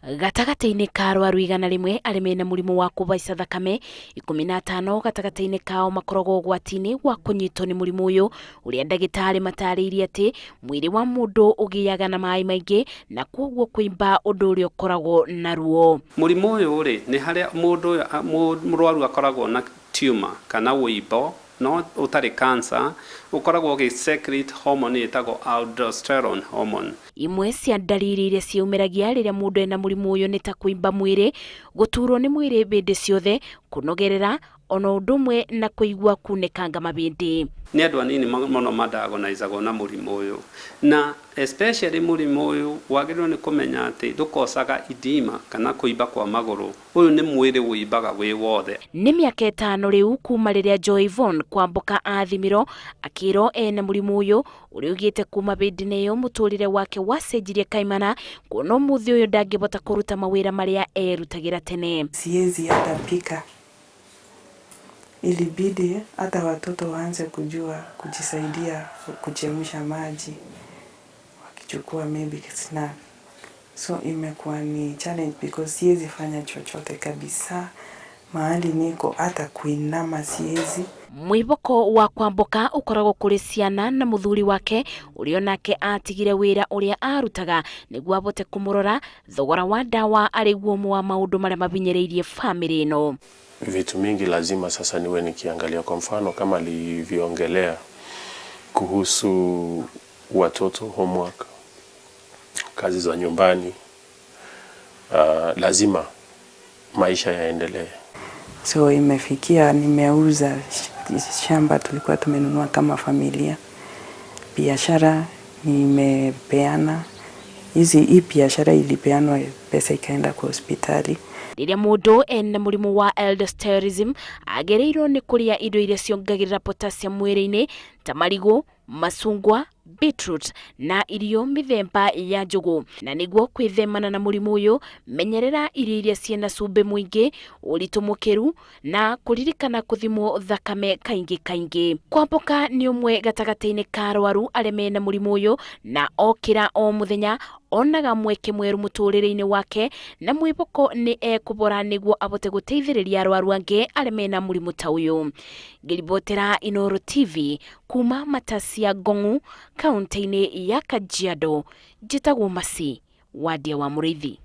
Gatagatĩ-inĩ ka arwaru 100 arĩa mena mũrimũ wa kũhaica thakame, 15 gatagatĩ-inĩ kao makoragwo ũgwati-inĩ wa kũnyitwo nĩ mũrimũ ũyũ, ũrĩa ndagĩtarĩ matarĩirie atĩ mwĩrĩ wa mũndũ ũgĩaga na maĩ maingĩ na kwoguo kũimba, ũndũ ũrĩa ũkoragwo na ruo. Mũrimũ ũyũ rĩ, nĩ harĩa mũndũ ũyũ mũrwaru akoragwo na tumor kana wũimbo no ũtarĩ cancer, ũkoragwo ũgĩ secrete hormone ĩtagwo aldosterone hormone. Imwe cia ndariri iria ciĩyumĩragia rĩrĩa mũndũ ena mũrimũ ũyũ nĩ ta kũimba mwĩrĩ, gũturwo nĩ mwĩrĩ hĩndĩ ciothe, kũnogerera, ona ũndũ ũmwe na kũigua kunĩkanga mabĩndĩ. Nĩ andũ anini mũno madiagnosagwo na mũrimũ ũyũ, na especially mũrimũ ũyũ wagĩrĩirwo nĩ kũmenya atĩ ndũkocaga edema kana kũimba kwa magũrũ. Ũyũ nĩ mwĩrĩ wũimbaga wĩ wothe. Nĩ mĩaka 5 rĩu kuma rĩrĩa Joy Yvonne Kwamboka athimirwo akĩrwo ena mũrimũ ũyũ, ũrĩa ũgĩte kuma hĩndĩ ĩyo mũtũrĩre wake wacenjirie kaimana, kuona ũmũthĩ ũyũ ndangĩhota kũruta mawĩra marĩa erutagĩra tene. Siwezi hata pika. Ilibidi hata watoto waanze kujua kujisaidia kuchemsha maji wakichukua maybe snack. So imekuwa ni challenge because siwezi fanya chochote kabisa, mahali niko hata kuinama siwezi. Mwĩhoko wa Kwamboka ũkoragwo kũrĩ ciana na mũthuri wake, ũrĩa onake atigire wĩra ũrĩa arutaga nĩguo abote kũmũrora. Thogora wa ndawa arĩ guo ũmwe wa maũndũ marĩa mabinyĩrĩirie bamĩrĩ ĩno. Vitu mingi lazima sasa niwe nikiangalia, kwa mfano kama alivyoongelea kuhusu watoto, homework, kazi za nyumbani, lazima maisha yaendelee. So imefikia nimeuza shamba tulikuwa tumenunua kama familia. Biashara nimepeana. Hii biashara ilipeanwa, pesa ikaenda kwa hospitali. Rĩrĩa mũndũ ena mũrimũ wa aldosteronism, agĩrĩirwo nĩ kũrĩa indo iria ciongagĩrĩra potassium mwĩrĩ-inĩ ta marigũ, macungwa, beetroot na irio mĩthemba ya njũgũ. Na nĩguo kwĩthemana na mũrimũ ũyũ, menyerera irio iria ciĩna cumbĩ mũingĩ, ũritũ mũkĩru na kũririkana kũthimwo thakame kaingĩ kaingĩ. Kwamboka nĩ ũmwe gatagatĩ-inĩ ka arwaru arĩa mena mũrimũ ũyũ, na okĩra o mũthenya onaga mweke mwerũ mũtũrĩre-inĩ wake, na mwĩhoko nĩ ekũbora nĩguo abote gũteithĩrĩria arwaru angĩ arĩa mena mũrimũ ta ũyũ. Ngĩribotera Inooro TV kuma Matasia Ngong'u, kaunti-inĩ ya Kajiado, njĩtagwo Masi Wandia wa Mũrĩithi.